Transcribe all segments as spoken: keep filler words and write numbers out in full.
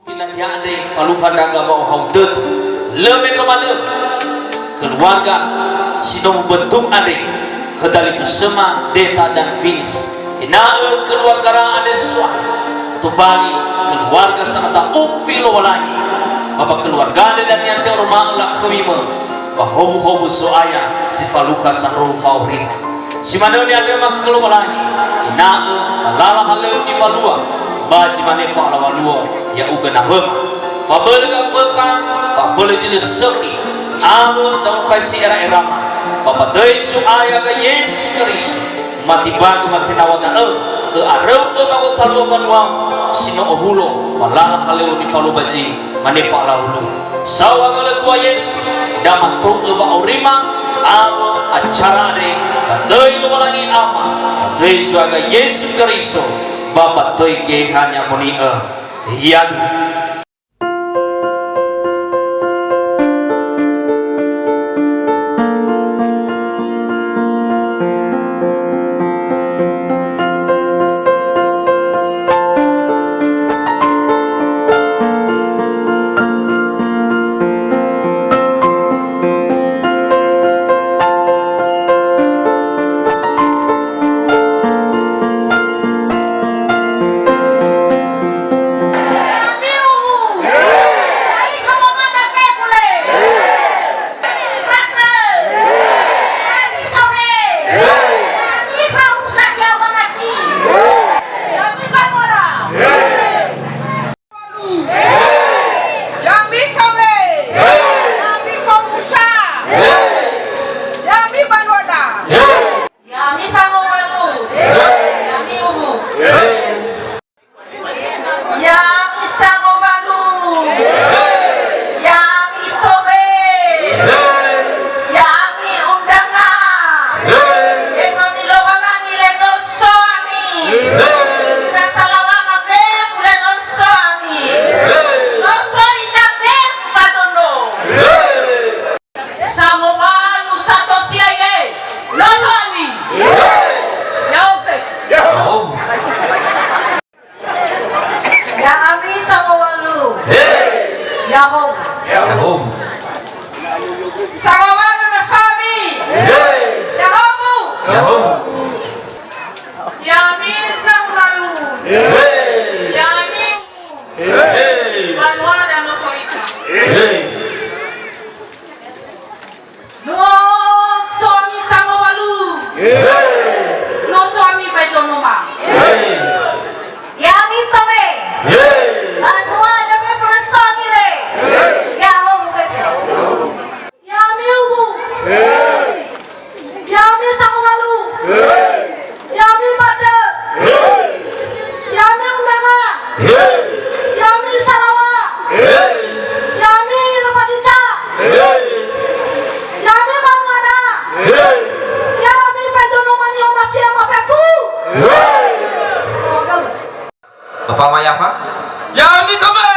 Ina hiya andre falukha ndra'aga wa'ohahau dödö. Lö mendrua manö keluarga si no mubentuk andre, khö dalifusöma Deta dan Finis. Ena'ö keluargara andre So'aya, tobali keluarga sangata'ufi Lowalangi, ba ba keluarga andre dania te'oroma'ö lakhömi mö, ba howuhowu So'aya si falukha sandrohu fa'aurira. Si manö ni'andröma khö Lowalangi, ena'ö ba lala halöŵö nifalua, ba zi mane fa'alaŵa luo ya'ugö nawöma. Fabölö gafökha, fabölö zi lö sökhi, awö za'ombakha'ö si era'erama, ba ba döi Zo'aya ga Yesu Keriso, matimbagö matenawö da'ö, ö'aröu'ö ba gotalua mbanua si no owulo, ba lala halöŵö nifalua ba zi mane fa'alaŵa luo. Saohagölö tua Yesu, da mato'ö wa'aurima, awö acara andre, ba döi Lowalangi Ama, ba döi Zo'aya Yesu Keriso, ba ba döi Geheha Ni'amoni'ö. Yadu. Ya'ami Tawe! Ya'ami Fausa! Ya'ami Banuada! Ya'ami Sangowalu! Ya'ami Uwu! Ya'ami Sangowalu! Ya'ami Towe! Ya'ami Undanga! Enoni Lowalangi le noso ami! Ira salawana fefu le noso ami! Noso ita fefu fanono! Sangowalu sato siai le, noso ami. Ya'o fefu. Ya'ami Sangowalu. Ya'o. Sangowalu noso ami. Ya'o. Ya'ami Sangowalu. Ya'ami. Banua da noso ita. Noso ami Sangowalu. Noso ami Faizonoma. Ya'ami Towe. Banua da fefu noso ami le. Ya'o fefu. Ya'ami Uwu. Ya'ami Sangowalu. Ya'ami Bade. Ya'ami Undanga. Ya'ami Salawa. Ya'ami Lufadita. Ya'ami Banuada. Ya'ami Faizonoma ni'omasi'ö ama fefu. Bapak Mayafa. Ya'ami Towe.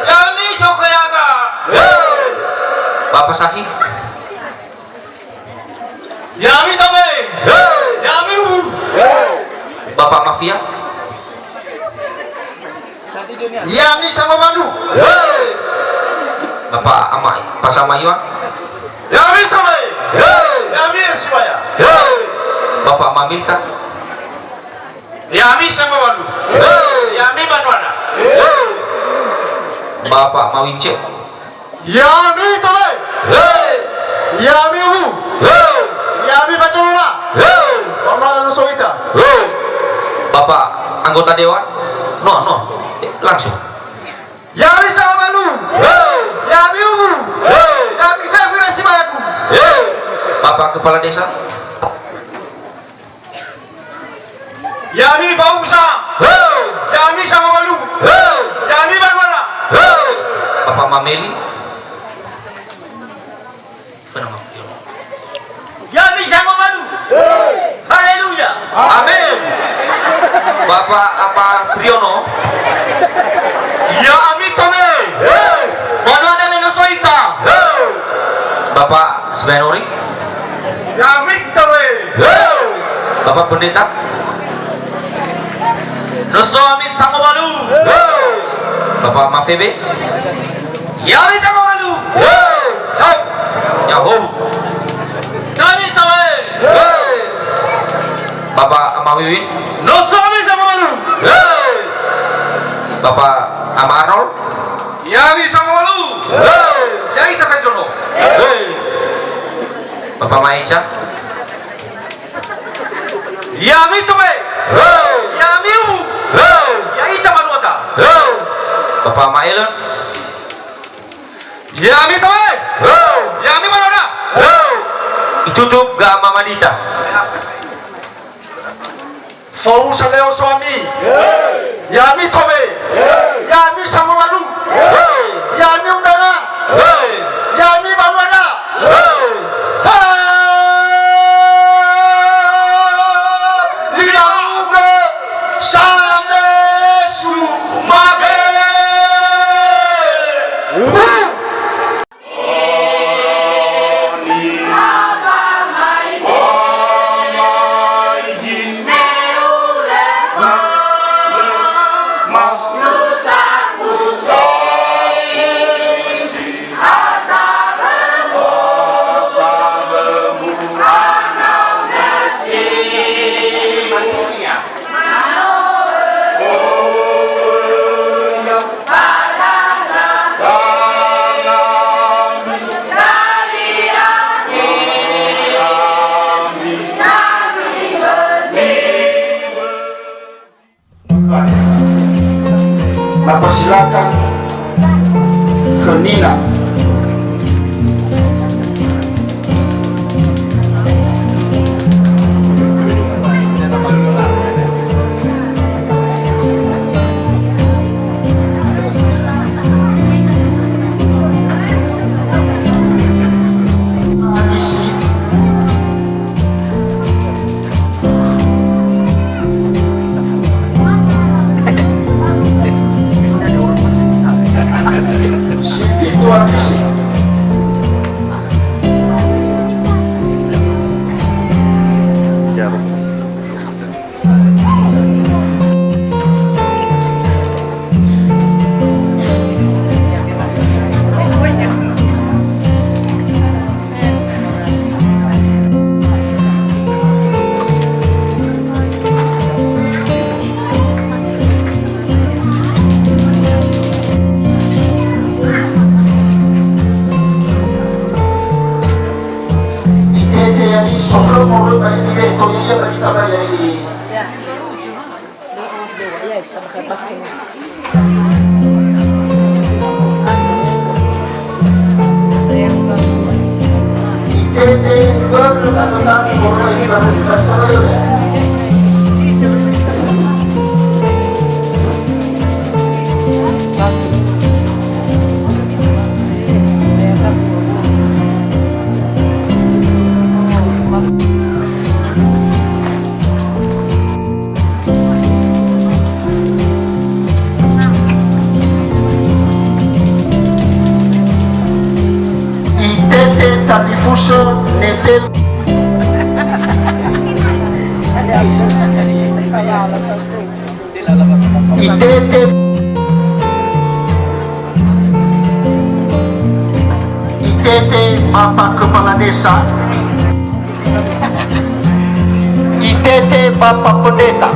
Ya'ami Sokheaga. Bapak Sahi. Ya'ami Towe. Ya'ami Uwu. Bapak Mafia. Ya'ami Sangowalu. Bapak Ama, Pasama Iwa. Ya'ami Towe. Ya'ami Siwaya. Bapak Mamilka. Ya'ami Sangowalu. Ya'ami Banuada. Bapak Mawince. Ya'ami Towe. Ya'ami Uwu. Ya'ami Faizonoma. Bapak Noso Ita. Bapak anggota dewan. No, no. Eh, langsung. Ya'ami Sangowalu. Ya'ami Uwu. Ya'ami fefu ira sibayaku. Bapak kepala desa. Ya'ami Fausa. Ya'ami Sangowalu. Ya'ami Banuada. Bapak Mameli. Ya'ami Sangowalu. Haleluya. Amin. Bapak apa Priyono? Ya'ami Towe. Banuada le noso ita. Bapak Sbenori. Ya'ami Towe. Bapak Pendeta. Noso ami Sangowalu. Bapa Mafebe. Ya'ami sangowalu. Hei. Hei. Ya'o. Ya'ami tawe. Hei. Bapa Ama Wiwin. No so ami sangowalu. Hei. Bapa Ama Arnold. Ya'ami sangowalu. Hei. Ya'ita Fezono. Hei. Bapa Maeca. Ya'ami tawe. Hei. Ya'ami uwu. Hei. Ya'ita banuata. Hei. Bapa Maelon. Ya'ami tawe. Hei. Ya'ami banuata. Hei. Itutup ga Ama Madita. Faowu saleo so ami. Ya'ami tawe. Ya'ami sangowalu. Ya'ami undangan. Ya'ami banuata. Hei! Lirauga samesu mage. Maka silakan khö Nina. Itete ya'ami sokhö moroi ba hili wetoi ia ba ita ba ya'ia. Itete talifusö nete. Itete, itete Bapak Kepala Desa. Itete Bapak Pendeta.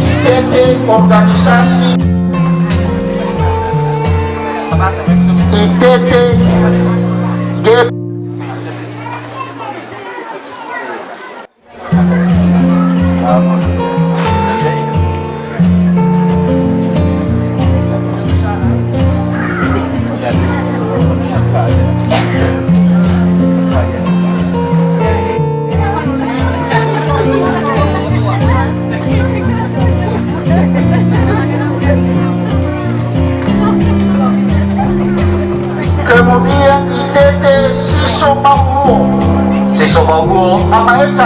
Itete organisasi. Itete G P. Kemudian itete si so ba uwo. Si so ba uwo. Ama Eca.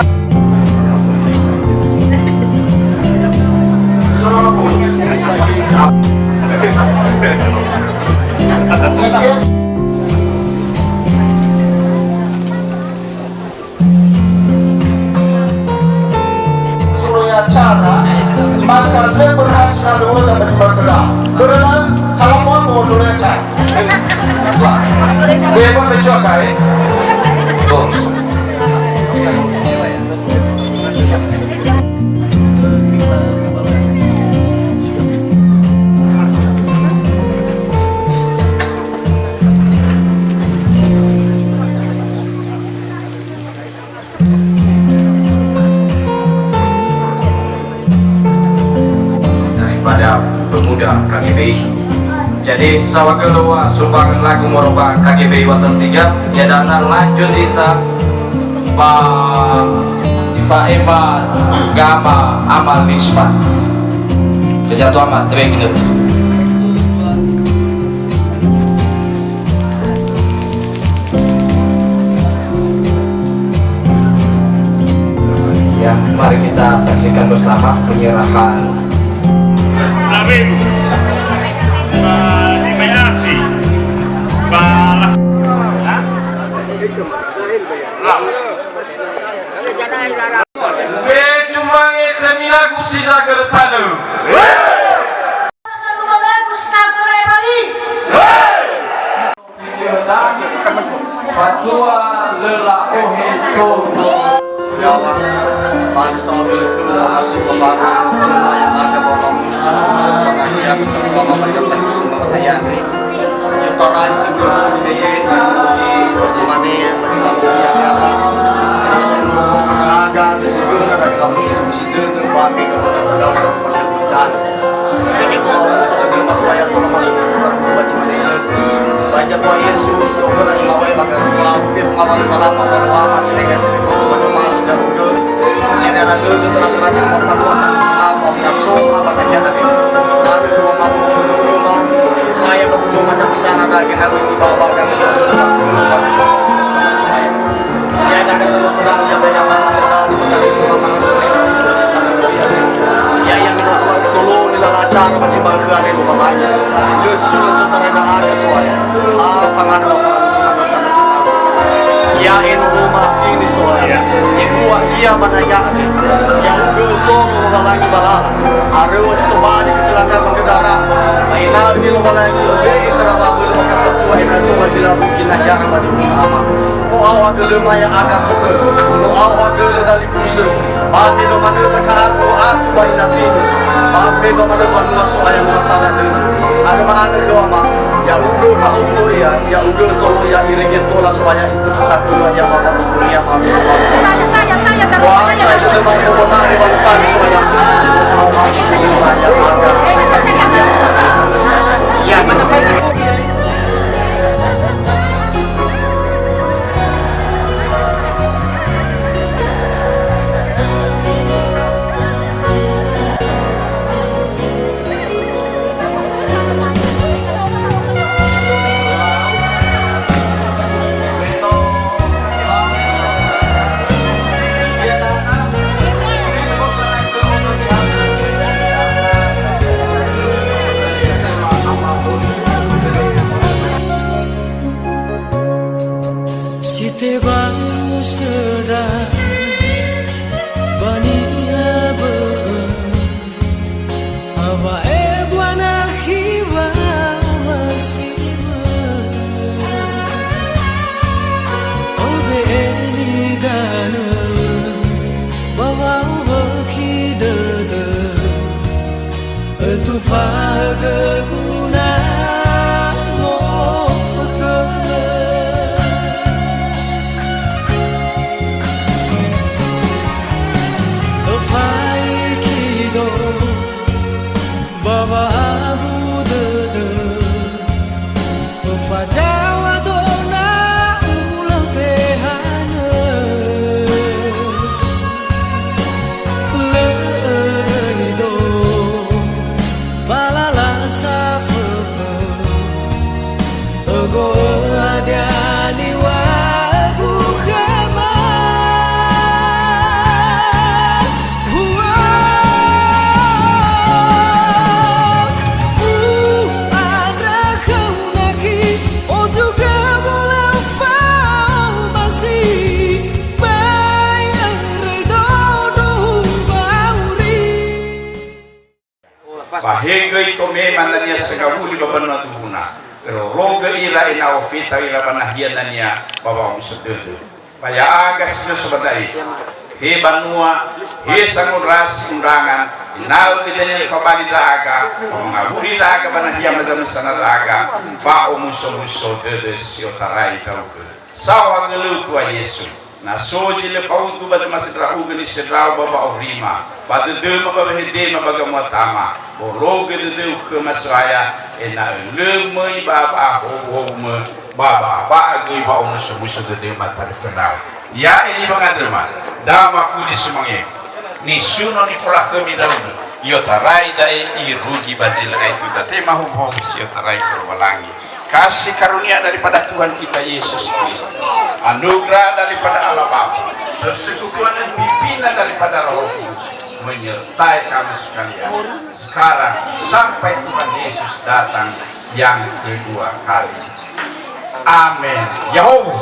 Itete. Acara, maka lö berhasil ada orang dapat dibaca. Karena kalau mau, mau dulu acara. Wah, gue pun mencoba, eh. Tuh. Daripada pemuda K G B I. Jadi, saŵa gölö wa sumbangan lagu moroi ba K G B I Watas Tiga, ya dana lanjut ita ba Ifa Ema Gama Amal Nisbat. Kejatuh amat, tebek. Ya, mari kita saksikan bersama penyerahan. Labebu. Ba Imelasi. Ba la-, Beju mange khömi lagu si zagörö tanö. Fatua lö la'ohe tou. Yaŵa, bangsa berkhöla si babaru, ya ada bawa musuh, karena ia bisa bawa mereka terus sama kaya ni. Yutarai si belum ini, di Bajimane, selalu dia kata. Maka agar di sini ada kamu isi-isi dulu, kami kepada pedagang, kepada pedagang. Jadi, kalau musuh ada masalah, ya, tolong masuk ke Bajimane. Baca doa Yesus, offer dari Mawe, maka maaf, fif, ngawal salam, ada doa, masih ada sini, foto, baju, masih ada udah. Ini ada dulu, terakhir, terakhir, mau foto, apa, apa, ya, so, apa, tanya, ada. Ada semua mampu, semua. Saya, waktu macam sana, ada, kita, ini, bawa, bawa, bawa, bawa, bawa, bawa, bawa, Ya, ina akan terus terang, ya, bayangan, ya, ya, ya, ya, tolong, tolong, lala acara, macam bangsa, ada, lupa lagi. Lesu, lesu, tarena, ada, soalnya. Ah, pangan, apa, pangan, pangan, pangan. Ya, eno, rumah, finish, soalnya. Ibu, iya, mana, ya, ada. Ya, udah, tolong, lupa lagi, balala. Aröu zi tobali kecelakaan ba gödara. Ba ena'ö nilowalangi, be'e khöra wa'abölö ba fakatua ena'ö tola göla mungkin na hiara ba dödöma ama. No aoha gölöma ya'aga sokhö. No aoha gölö dalifusö. Ba mbedo manö taka'agu wa'atu ba ina finish. Ba mbedo manö banua So'aya no asara dödö. Andrö ma'anö khöu ama. Ya'ugö fa'okhö ia, ya'ugö tolo ia irege tola So'aya. Si tebai sedang bani abö'ö. Awa ebua nahi wamasiwö. Obe'e nidanö ba wa'owökhi dödö. Ötufa göguna mofökhö. Öfaikhido ba wa'abu dödö, öfazaŵa dona ulö tehanö. Lö öido, ba lala sa Ba he göi tomema nania sangawuli ba banua duhuna, örorogö ira ena'ö ofeta ira ba nahia nania ba wa'omuso dödö. Ba ya'aga si no so ba da'e, he banua, he sangondrasi undangan, ena'ö göi dania fabali ndra'aga, ba mangawuli ndra'aga ba nahia ma zamösana ndra'aga, fa'omuso-muso dödö si otarai ndra'ugö. Saohagölö-U Tua Yesu, na so zi lö faudu ba zomasi ndra'ugö nisendrau ba wa'aurima, ba dödöma ba wehedema ba gamuatama, bologö dödöu khöma So'aya, ena'ö lö möi ba wa'ahowuhowumö, ba wa'aba'a göi wa'omuso-muso dödöma taröföndrau. Ya'e niwangadröma, da mafuli sumange, nisuno nifolakhömi ndra'ugö, i'otarai da'e irugi ba zi lö aetu, da tema howuhowu si otarai khö Lowalangi. Kasih karunia daripada Tuhan kita Yesus Kristus, anugerah daripada Allah Bapa, persekutuan dan pimpinan daripada Roh Kudus menyertai kami sekalian, sekarang sampai Tuhan Yesus datang yang kedua kali. Amin. Ya'ahowu.